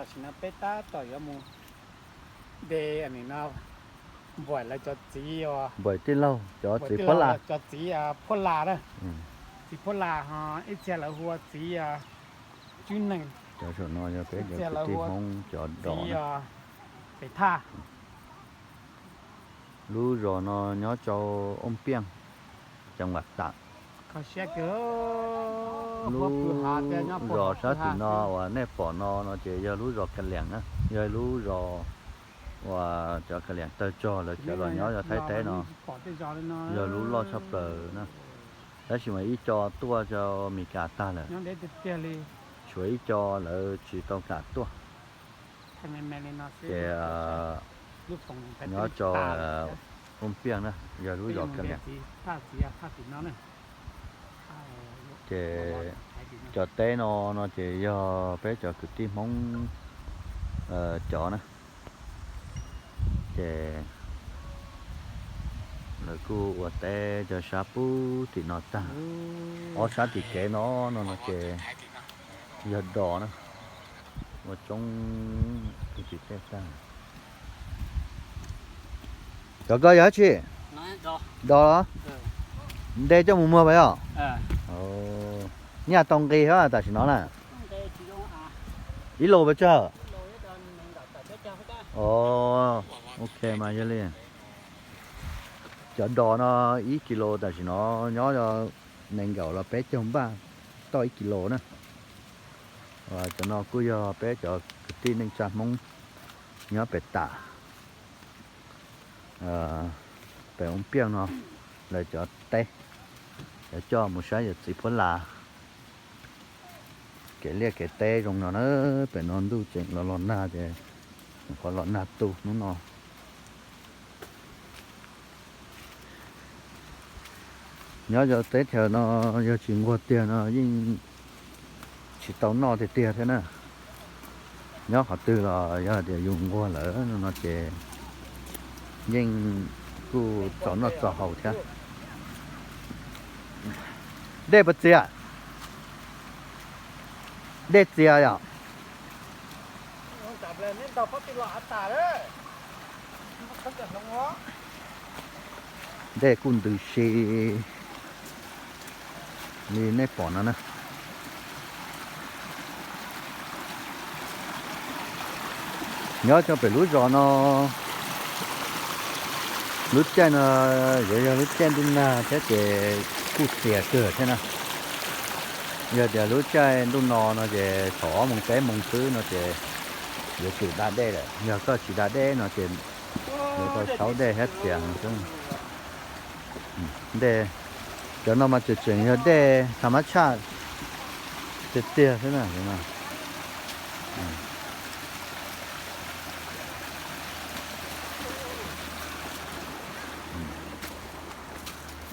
Tam sim no peb tab tom yuav mus de nim no npaim lawv cov txiv, npaim tij laug cov txiv Phuab Las, cov txiv Phuab Las na. Txiv Phuab Las ho ib txhia lawv hu ua txiv Tswb Neeg, cov saum no yog peb cov kwv tij Hmoob cov dom na. Pem Thaj. Lub zos no nyob rau Ooj Piaj, Ceev Vam Tam. Lub zos sab tim no uas nej pom no no ces yog lub zos Ka Liam na, yog lub zos uas cov Ka Liam tawg tsog lawv cov los nyob yog Thaib teb no, yog lub loj tshaj plaws na. Tab sis mas ib co tuaj rau Mes Kas tag lawm, tshuav ib co lawv tsis tau kam tuaj. Ces nyob rau Ooj Piaj na, yog lub zos Ka Liam. Ces cov teb no no ces yog peb cov kwv tij Hmoob cov na. Ces lawv kuj ua teb cov sab pub tim no tag. Ob sab tim kev no no no ces yog dos na, ua tsoob kwv tij tej tag. Cov koj yog dab tsi? Dos los? Nte coj mus muag pas yog? Nyaj tau nqi hab tam sim no na? Ib los pas tsawg? Ok mas yog li. Cov dos no ib kis lus tam sim no nyob nees nkaum los peb caug npaj toj ib kis lus na. Cov no kuj yog peb cov kwv tij neej tsa Hmoob nyob pem tas pem Ooj Piaj no, lawv cov teb, lawv coj mus saib yawm txiv Phuab Las. Kev liaj kev teb zoo no na, pem no ntuj tseem los los nag ces qhov los nag tu hnub no. Nyob rau teb chaws no yog tsis nquag tiag no yeej tsis tau noj tiag tiag thiab na. Nyob qhov twg los yog tias yus nquag lawm no ces yeej kuj txaus noj txaus haus thiab. Dej puas txias? Dej txias yom? Dej kuj ntws si li nej pom no na. Nyob rau pem lub zos no, lub caij no yuav yog lub caij ntuj nag thiab ces kuj txias kawg thiab na. Yog tias lub caij ntuj no no ces thaum ob moos peb moos xwb no ces yuav tsum da dej lawm, yog koj tsis da dej no ces yuav tau saub dej thiab txias xwb. Dej, cov no mas tseem tseem yog dej tha mab tshaj tiag tiag xwb na.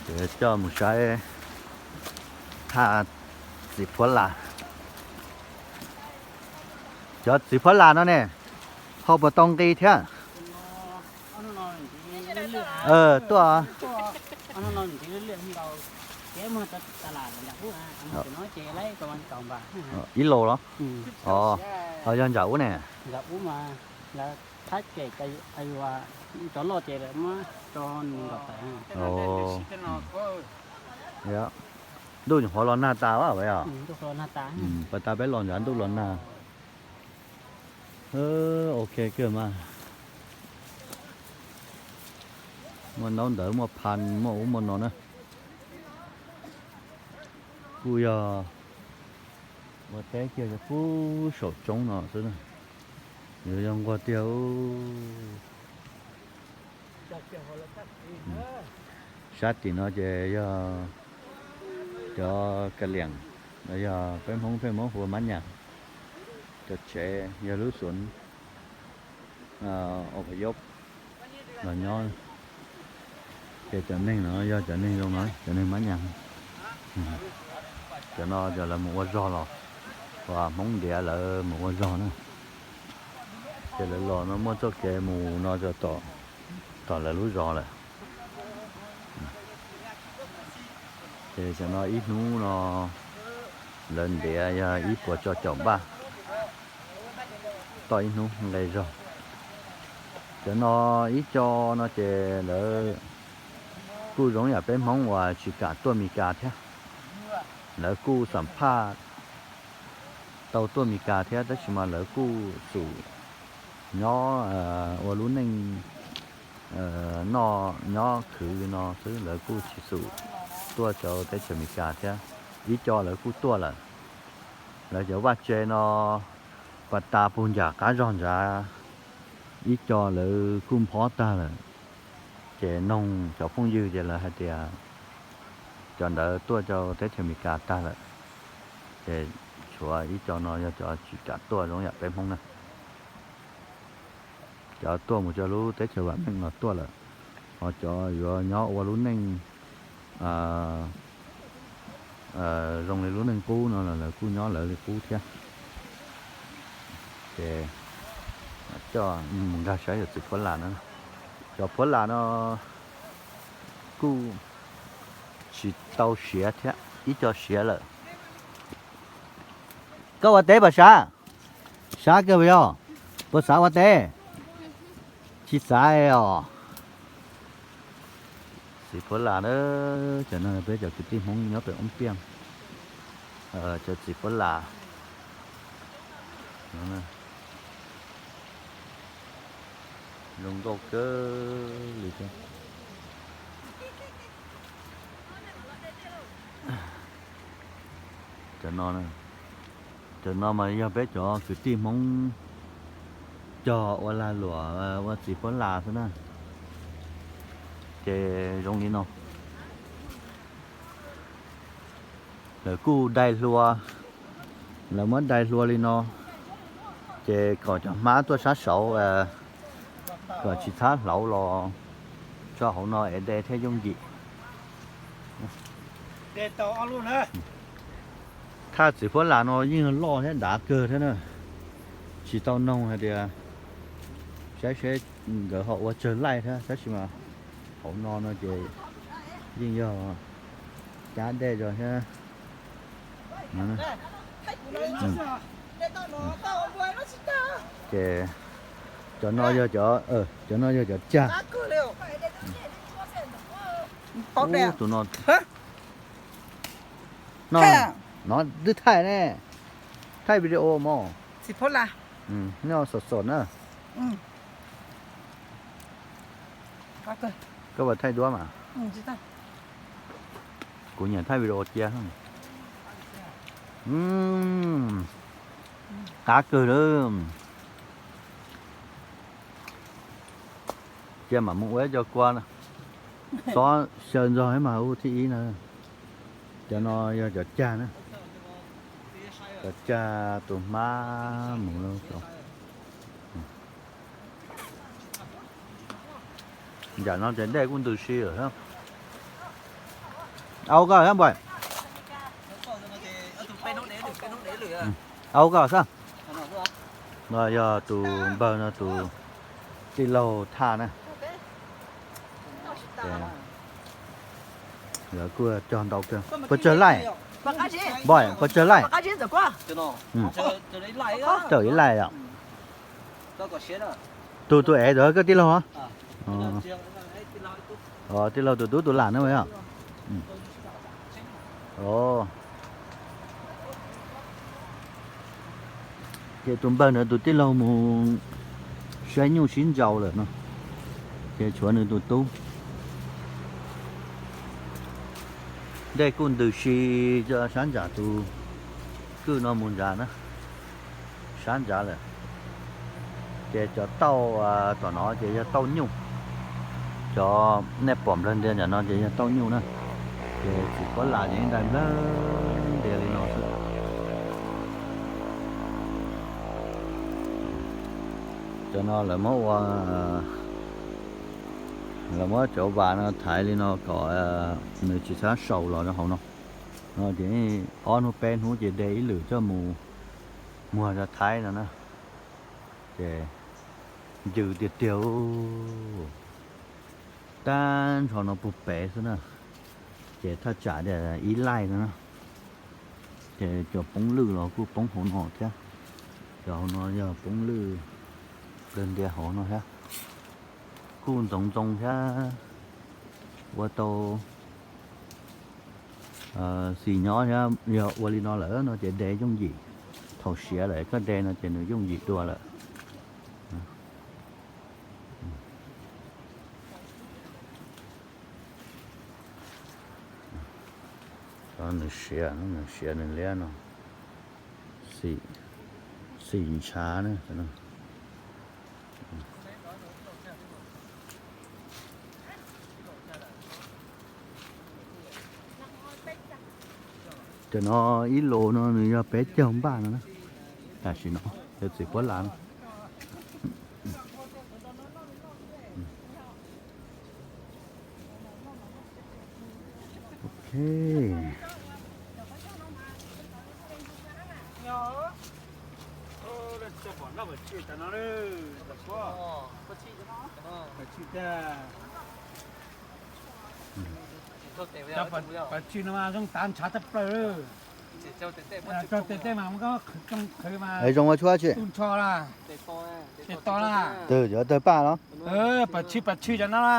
Ces coj mus saib thaj txiv phuab las. Cov txiv phuab las no ne, ho puas tau nqi thiab? Tuaj. Ib los los? Ho yog ntsam ub ne? Ntuj nyuam qhuav los nag tas a. Pas tas peb los ntshav ntuj los nag. Ok kawg mas. Muaj ntaub ntawv, muaj phan, muaj ub muaj no na. Kuj yog ua teb kiag rau pub saum roob no xwb. Yuav yog nquag tiag. Sab tim no ces yog cov ka liam, yog peb Hmoob peb Hmoob hu ua mab nyas. Cov tsev yog lub xov ua pa yob los nyob. Ces cov neeg no yog cov neeg zoo no, cov neeg mab nyas. Cov no cov lawv mus ua zog los, uas Hmoob ntiav lawv mus ua zog na. Ces lawv los no muaj txoj kev mus no rau tom lawv lub zos lawm. Ces cov no ib hnub no lawv ntiav yog ib puas tso caum npaj. toj ib hnub nqe zog. Cov no ib co no ces lawv kuj zoo yam peb Hmoob uas tsis kam tuaj Mes Kas thiab. Lawv kuj xam phaj tau tuaj Mes Kas thiab tab sis mas lawv kuj xum nyob ua lub neej noj nyob khwv li no xwb, lawv kuj tsis xum tuaj rau teb chaws Mes Kas thiab. Ib co lawv kuj tuaj lawm. Lawv cov vaj tse no pas tas puag nram qab zog ntawd, ib co lawv kuj nphob tag lawm. Ces noog cov phooj ywg ces lawv hais tias cov ntawd tuaj rau teb chaws Mes Kas tag lawm. Ces tshuav ib co no yog cov tsis kam tuaj zoo yam peb Hmoob na. Cov tuaj mus rau lub teb chaws vam meej los tuaj lawm, ho cov yuav nyob ua lub neej zoo li lub neej qub no los lawv kuj nyob lawv li qub thiab. Ces coj mus nkag saib yawm txiv Phuab Las na. Cov Phuab Las no kuj tsis tau siav thiab, ib co siav lawm. Koj ua teb puas xav? Xav kawg puas yog? Puas xav ua teb? Tsis xav os. Txiv Phuab Las na, cov no peb cov kwv tij Hmoob nyob pem Oob Piaj, cov txiv Phuab Las zoo nkauj kawg li thiab. Cov no, cov no mas yog peb cov kwv tij Hmoob cog ua lag luam ua txiv Phuab Las xwb na. Ces zoo li no. Lawv kuj dai hlua, lawv muab dai hlua li no, ces kom cov hmab tuaj sab saud, kom tsis txhob hlauv los tso hauv no es de thiaj yooj yim. Thaj txiv Phuab Las no yeej loj thiab dav kawg thiab na. Tsis tau noog hais tias saib seb nkawd ho ua tsawg laij thiab tab sis mas hauv no no ces yeej yog cab dej zog thiab. Ces cov no yog cov, cov no yog cov cag. Tus no, no twb thaij ne, thaij video mos. Nyob sov sov na. Koj puas thaij duab mas? Kuv nyiam thaij video cia. Qab kawg lawm. Cia mam mus ua ib co kua, xob xyaw ntxog mas hu thib ib na. Cov no yog cov cag na, cov cag tus hmab mus. Nram no ces dej kuj ntws si lawm. Au koj npam, au koj xwb. No yog tus npawg no tus tij laug Thaj na. Lawv kuj cog ntau kawg. Puas tsawg laij? Npam, puas tsawg laij? Tawm ib laij yom. Tus tus ev tus koj tij laug os? Tij laug tus tub tus lam na yom. Ces tus npawg ntawd tus tij laug mus saib nyuj sib ntsau lawm no, ces tshuav nws tus tub. Dej kuj ntws si sab ntsa tus kwj no mus ntsa na, sab ntsa lawm. Ces cov tauj tom no ces yog tauj nyuj, cov nej pom nplawg ntias ntawm no ces yog tauj nyuj na. Ces txiv Phuab Las ces yeej dai nplawg ntias li no xwb. Cov no lawv muab ua, lawv muab cov vas no thaiv li no kom nws tsis txhob saus los rau hauv no. No ces ob hnub peb hnub ces de ib lwm coj mus muag rau Thaib no na. Ces ncw tiag tiag, tag nrho no puag pem xwb na. Ces thaj tsam tias ib laij no na, ces cov poob lwj los kuj poob hauv no thiab. Hauv no yog poob lwj, plawg ntia hauv no thiab. Kuj ntxoov ntxoo thiab. Ua tau xim nyob thiab, yog ua li no lawm no ces de yooj yim. Thaum siav lawm koj de no ces nws yooj yim dua lawm. Nws siav, nws siav nws liab no. Xim ntshav na. Cov no ib los no nws yog peb caug npaj no na. Tam sim no yog txiv puab las no. Ok. Pawv tshwj no mas zoo tav ntshav tag plaws. Tso tes tej mas muab koj qhwv, zoo ua tshuab tsi. Tes to na. Twg cov tawg paj los? Pawv tshwj, pawv tshwj cov no na.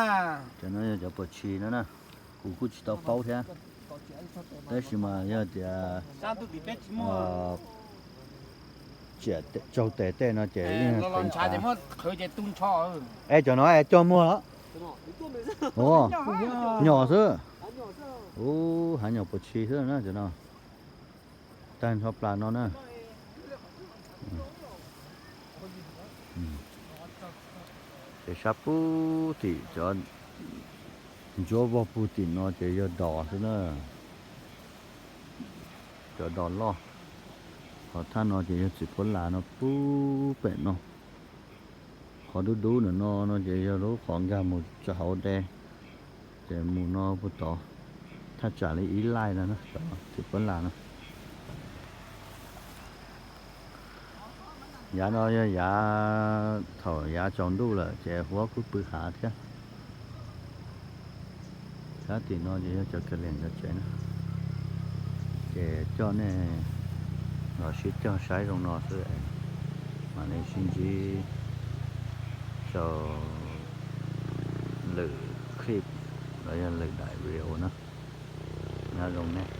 Cov no yog cov pawv tshwj no na. Kuv kuj tsis tau paub thiab. Tab sis mas yog tias tsaug tes tej no ces yeej qhwv ntshav. Es cov no es cog muag los? Nyom xwb. Ub, hav nyom pawv tshwj xwb na cov no. Tag nrho plas no na. Ces sab pub tim cov ntsuab vog pug tim no ces yog dos xwb na. Cov dos loj. Qhov thaj no ces yog txiv puab las no pub pem no. Qhov dub dub ntawm no no ces yog lub qhov nkag mus tso hauv de. Ces mus no puag tod, thaj tsam li ib laij no na, txiv puab las no. Yav no yog yav thaum yav tsaus ntuj lawm ces huab kuj pw hav thiab. Sab tim no ces yog cov ka liam cov tsev na. Ces coj nej los sib cog saib zoo no xwb, mam li sib ntsib rau lwm clip los yog lwm daim video na. Nyob zoo nej.